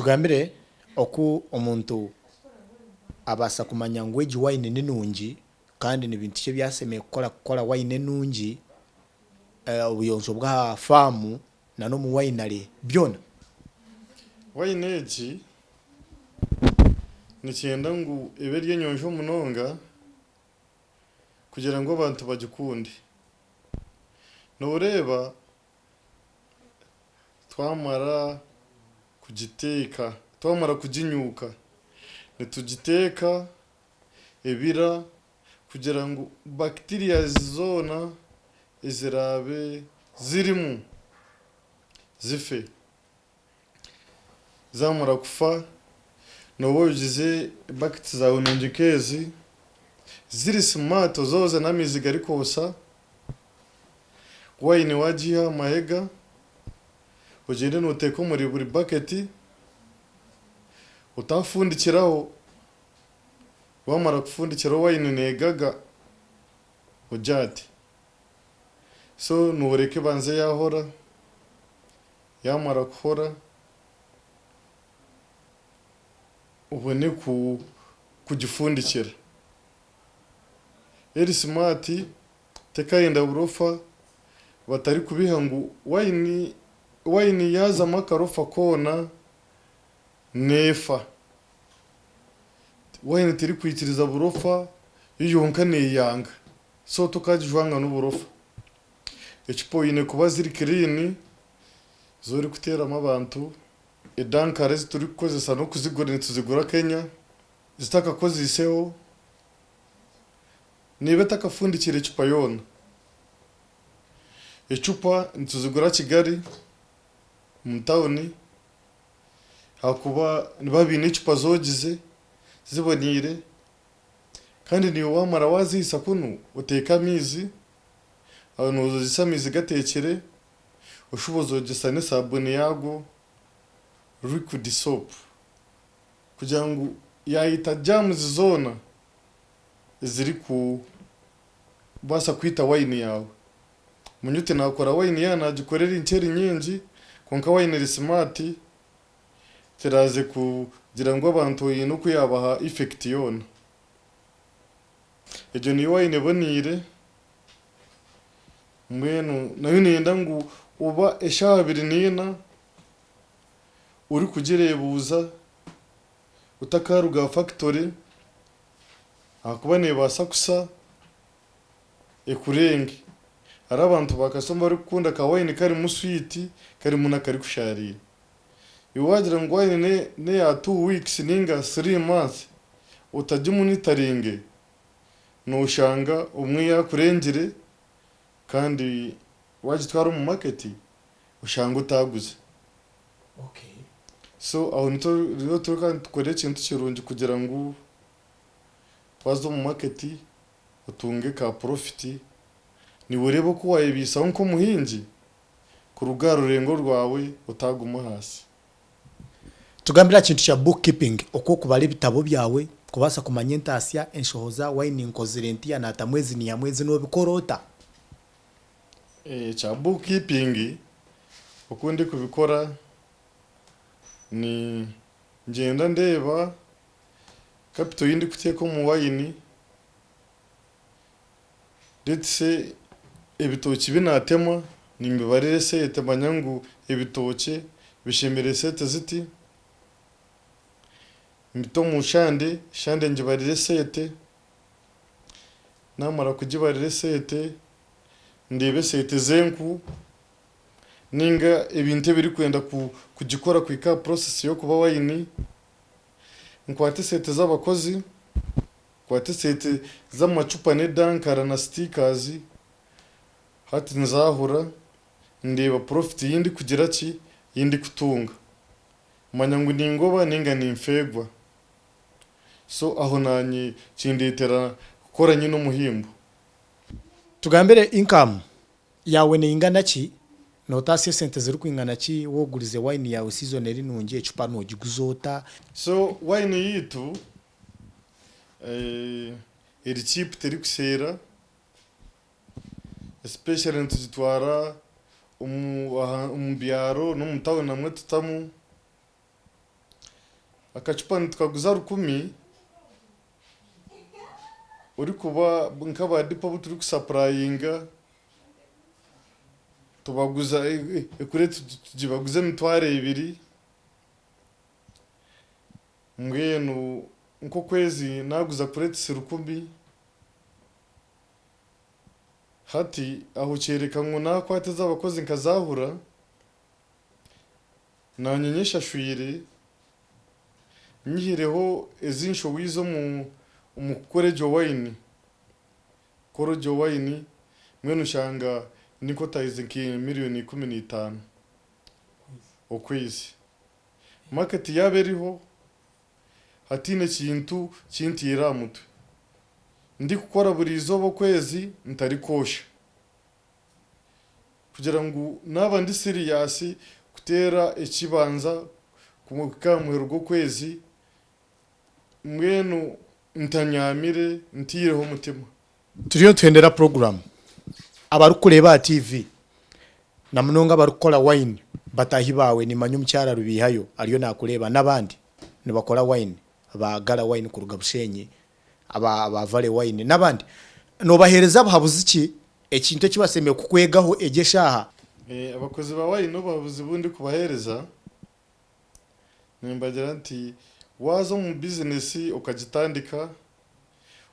Tugambire oku omuntu abaasa kumanya ngu egi wayini ni nungi kandi ni bintu ki ebi ashemereire kukora kukora wayini enungi, obuyonjo bw'aha faamu na n'omu wayinare byona. Wayini egi nikyenda ngu ebe eri enyonjo munonga kugira ngu abantu bagikunde. Nooreeba Twamara kugiteeka, twamara kuginyuuka, nitugiteeka ebira kugira ngu bacterias zoona eziraabe zirimu zife. Zaamara kufa, nooba oyogize baketi zaawe nungi nk'ezi, ziri smart ozooze n'amaizi garikwosa. Wayini waagiiha aha mahega, ogyende nooteeka omuri buri baketi, otafundikiraho, waamara kufundikiraho wayini neegaga ogyate. So nooreka ebanze yaahora, yaamara kuhora obone kugifundikira. Eri simaati Tekayenda burofa batarikubiha ngu wayini wayini yaazamu akarofa koona neefa. Wayini terikwikiriza burofa yo yonka neeyanga so tokagijwanga n'oburofa. Ecupa oine kuba ziri clean ezi orikuteeramu abantu, edankara ezi turikukozesa n'okuzigura nituzigura Kenya zitakakoziiseho. Neeba etakafundikire ecupa yoona. Ecupa nituzigura Kigali omu tawuni ahakuba nibaba baine ecupa zoogize ziboneire kandi naiwe waamara waazihaisa kunu oteeke amaizi, noozogyesa amaizi gateekire oshube ozogyesa n'esaabuni yaago liquid soap kugira ngu yaayita germs zoona. Ezirikubaasa kwita wayini yaawe. Munyuti naakora wayini yaaba naagikora eri nkye eri nyingi kwonka wayini eri simaati teraaze kugira ngu abantu haine oku yaabaha effect yoona. Egyo niyo wayini eboneire mbwenu nayo neeyenda ngu oba eshaaha abiri naina orikugireebuuza otakaaruga aha fakitori. Ahakuba neebaasa kusa ekurenge. Hariho abantu ba kasitoma abarikukunda ka wayini karimu swiiti karimu n'akarikushaariira. Iwe waagira ngu wayini n'eya two weeks nainga three months otagimonitaringe, nooshanga obumwe yaakurengire kandi waagitwara omu maketi oshange otaaguze. So aho niho turikuba nitukora ekintu kirungi kugira ngu waza omu market otunge ka profit, niiwe oreebe oku waayebaisaho nk'omuhingi kuruga aha rurengo rwawe otaaguma ahansi. Tugambire aha kintu kya book keeping, oku okubara ebitabo byawe kubaasa kumanya entaasya, enshohoza, wayini nkozire ntiya naatamu ezi niihamu ezi noobikora ota? Ekya book keeping oku ndikubikora ni ngyenda ndeeba capital ei ndikuteeka omu wayini, let's say ebitookye bi naatema nimbibarira esente manya ngu ebitookye bishemereire esente ziti, mbite omu shande, shande ngibarire esente, naamara kugibarira esente ndeebe esente z'enku ninga ebintu ebirikwenda kugikora kuhika aha process y'okuba wayini, nkwate esente z'abakozi, nkwate esente z'amacupa n'edankara na stickers, hati nzahura ndeeba profit ei ndikugira ki, ei ndikutunga. Manya ngu ningoba ninga ninfeegwa. So aho naanye kindeetera kukora nyine omuhimbo. Tugambire income Yaawe neingana ki? Notaasya esente zirikwingana ki wogurize wine yaawe season eri nungi ecupa nogiguza ota? So wine yaitu eri cheap terikuseera especially nitugitwara omu byaro n'omu town namwo tutamu. Akacupa nitukaguza 1000 orikuba nk'aba dipo abu turikusapurayinga tubaguza ekureeti tugibaguza 2000. Mbwenu nk'okwezi naaguza kureetisi 1000, hati aho kyoreka ngu naakwata ez'abakozi nkazaahura, naanye nyeshashwire, nyihireho ezi nshowize omu omu kukora egyo wayini, kukora egyo wayini, mbwenu oshanga ndi nk'otahize nka miriyoni 15 okwezi. Market yaaba eriho, hataine kintu kintiire aha mutwe. Ndikukora buri izooba okwezi ntarikwosha. Kugira ngu naaba ndi serious kuteera ekibanza kuhika aha muheru gw'okwezi, mbwenu ntanyamire ntaireho omutima. Turiyo nituhendera puroguramu. Abarikukureeba aha TV na munonga abarikukora wayini bataahi baawe nimanya omukyara Rubiihayo ariyo naakureeba n'abandi nibakora wayini ba Gala wayini kuruga Bushenyi aba ba Valley wayini n'abandi. Noobaheereza buhabuzi ki ekintu eki bashemereire kukwegaho egyo eshaaha? Abakozi ba wayini obuhabuzi obu ndikubaheereza Nimbagira nti, Waaza omu bizinesi okagitandika,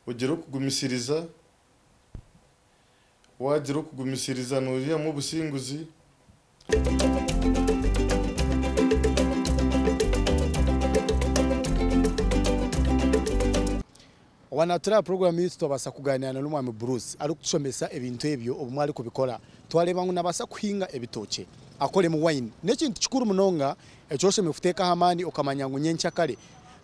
ogire okugumisiriza, waagira okugumisiriza noihamu obusinguzi. Waaba turi aha puroguraamu yaitu twabaasa kugaaniira na n'Omwami Bruce arikutushomesa ebintu ebyo obumwe arikubikora. Twareeba ngu naabaasa kuhinga ebitookye akoremu wayini. N'ekintu kikuru munonga eki oshemereire kuteekaho amaani okamanya ngu nyenkyakare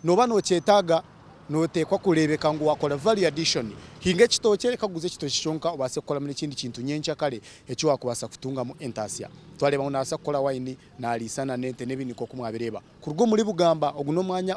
nooba nookyetaaga. Nooteekwa kureebeka ngu waakora value addition. Hinga ekitookye reka kuguza ekitookye kyonka obaase kukoramu n'ekindi kintu nyenkyakare eki waakubaasa kutungamu entaasya. Twareeba ngu naabaasa kukora wayini, naariisa n'ente n'ebindi nk'oku mwabireeba. Kuruga omuri Bugamba, ogu n'omwanya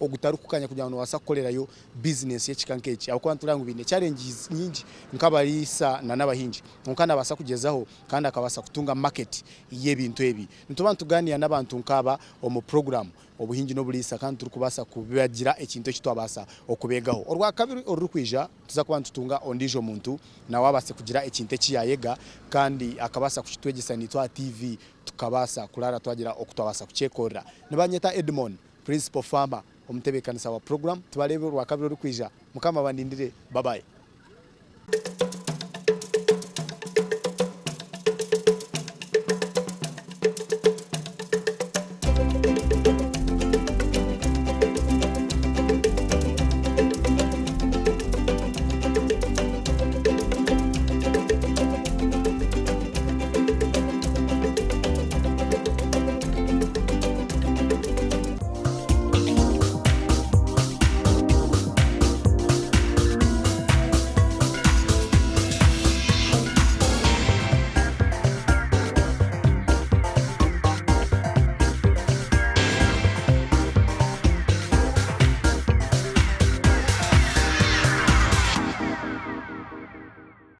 ogutarikukanya kugira ngu noobaasa kukorerayo bizinesi y'ekika nk'eki ahabw'okuba nitureeba ngu baine challenges nyingi nk'abariisa n'abahingi. Kwonka naabaasa kugyezaho kandi akabaasa kutunga market y'ebintu ebi. Nituba nitugaaniira n'abantu nk'aba omu puroguraamu Obuhingi n'Oburiisa kandi turikubaasa kubagira ekintu eki twabaasa okubeegaho. Orwakabiri orurikwija nituza kuba nitutunga ondiijo muntu nawe abaase kugira ekintu eki yaayega kandi akabaasa kukitwegyesa naitwe aha TV. Tukabaasa kuraara twagira oku twabaasa kukyekorera. Nibanyeta Edmon, Principal Farmer, omutebeekanisa wa puroguraamu. Tubareebe orwakabiri orikwija. Mukama abandindire. Babayi.